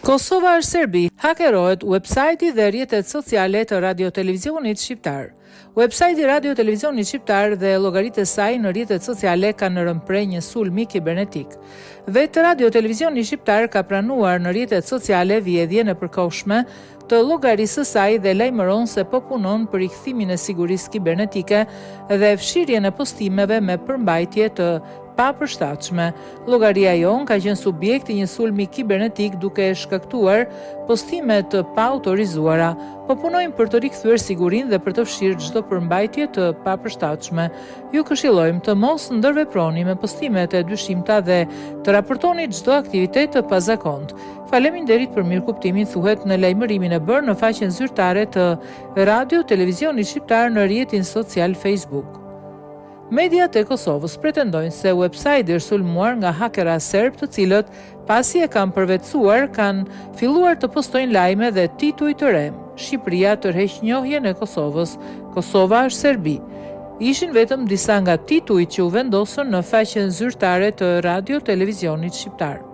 Kosova është Serbi, hakerohet uebsajti dhe rrjetet sociale të Radio Televizionit Shqiptar. Uebsajti i Radio Televizionit Shqiptar dhe llogaritë e saj në rrjetet sociale kanë rënë pre një sulmi kibernetik. Vetë Radio Televizioni Shqiptar ka pranuar në rrjetet sociale vjedhjen e përkohshme të llogarisë së saj dhe lajmëron se po punon për rikthimin e sigurisë kibernetike dhe fshirjen e postimeve me përmbajtje të papërshtatshme. Llogaria jonë ka qenë subjekt i një sulmi kibernetik duke shkaktuar postime të paautorizuara. Po punojmë për të rikthyer sigurinë dhe për të fshirë çdo përmbajtje të papërshtatshme. Ju këshillojmë të mos ndërveproni me postimet e dyshimta dhe të raportoni çdo aktivitet të pazakontë. Faleminderit për mirëkuptimin thuhet në lajmërimin e bërë në faqen zyrtare të Radio Televizionit Shqiptar në rrjetin social Facebook. Mediat e Kosovës pretendojnë se uebsajti është sulmuar nga hakera serbë të cilët pasi e kanë përvetësuar kanë filluar të postojnë lajme dhe tituj të rremë. Shqipëria tërheq njohjen e Kosovës, Kosova është Serbi. Ishin vetëm disa nga titujt që u vendosën në faqen zyrtare të Radio Televizionit Shqiptar.